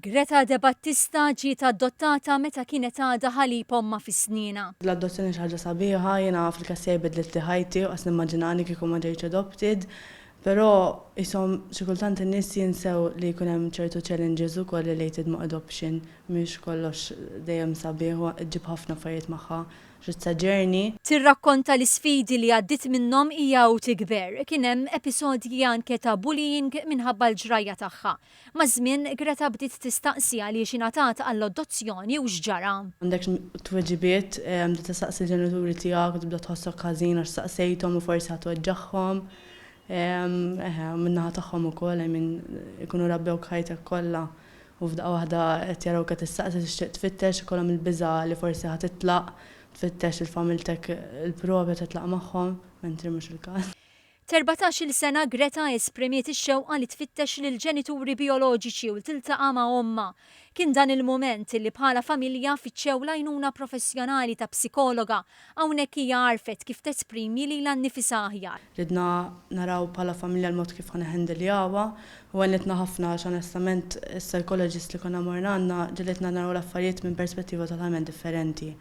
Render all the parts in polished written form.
Greta Debattista ġiet adottata meta kienet għadha ħalib ommha fi snienha. L-adozzjoni xi ħaġa sabiħa, jiena fil-każ tiegħi bidlitli ħajti u qas nimmaġinani kieku ma ġejtx adopted, però qishom xi kultant in-nies jinsew li jkun hemm ċertu challenges ukoll related ma' adoption, mhix kollox dejjem sabiħ u ġġib ħafna affarijiet magħha. It's a journey. Tirrakkonta l-isfidi li għaddiet minnhom hija u tikber. Kien hemm episodji anke ta' bullying minħabba l-ġrajja tagħha. Maż-żmien, Greta bdiet tistaqsi għaliex ingħatat għall-adozzjoni u x'ġara. M'għandekx tweġibiet, tibda tistaqsi l-ġenituri tiegħek u tibda tħossok ħażin għax staqsejthom u forsi ħa tweġġagħhom. Eħe, u min-naħa tagħhom ukoll, I mean, ikunu rabbewk ħajtek kollha u f'daqqa waħda qed jarawk qed tistaqsi tixtieq tfittex, ikollhom il-biża' li forsi ħa titlaq, tfittex lil familtek il-propja titlaq magħhom, mentri mhux il-każ. T'erbatax-il sena Greta esprimiet ix-xewqa li tfittex lill-ġenituri bijoloġiċi u tiltaqa' ma' ommha. Kien dan il-mument li bħala familja fittxew l-għajnuna professjonali ta' psikologa. Hawnhekk hija għarfet kif tesprimi lilha nnifisha aħjar. Ridna naraw bħala familja l-mod kif ħa neħendiljawha u għenitna ħafna għax onestament is-psychologist li konna morna għandna ġegħlitna naraw l-affarijiet minn perspettiva totalment differenti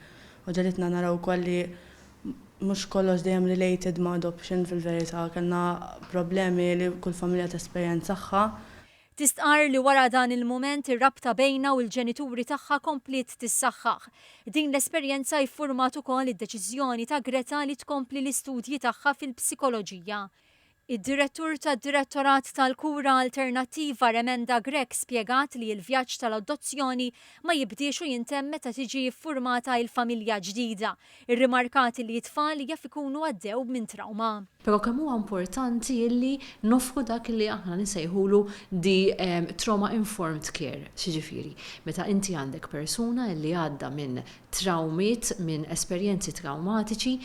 u ġegħlitna naraw ukoll li mhux kollox dejjem related ma' adoption fil-verità kellna problemi li kull familja tesperjenzahha. Tistqarr li wara dan il-mument ir-rabta bejnha u l-ġenituri tagħha kompliet tissaħħaħ. Din l-esperjenza iffurmat ukoll id-deċiżjoni ta' Greta li tkompli l-istudji tagħha fil-psikoloġija. Id-Direttur tad-Direttorat tal-Kura Alternattiva Remenda Grech spjegat li l-vjaġġ tal-adozzjoni ma jibdiex u jintemm meta tiġi iffurmata il-familja ġdida. Irrimarkat li t-tfal jaf ikunu għaddew minn trawma. Però kemm huwa importanti illi noffru dak li aħna nsejħulu the trauma informed care. X'jiġifieri? Meta inti għandek persuna illi għadda minn trawmiet, minn esperjenzi trawmatiċi,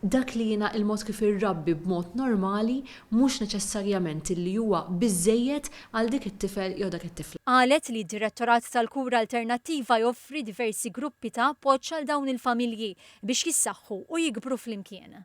dak li jiena il-mod kif irrabbi b'mod normali mhux neċessarjament illi huwa biżżejjed għal dik it-tifel jew dak it-tifla. Qalet li d-Direttorat tal-Kura Alternattiva joffri diversi gruppi ta' appoġġ għal dawn il-familji biex jissaħħu u jikbru flimkien.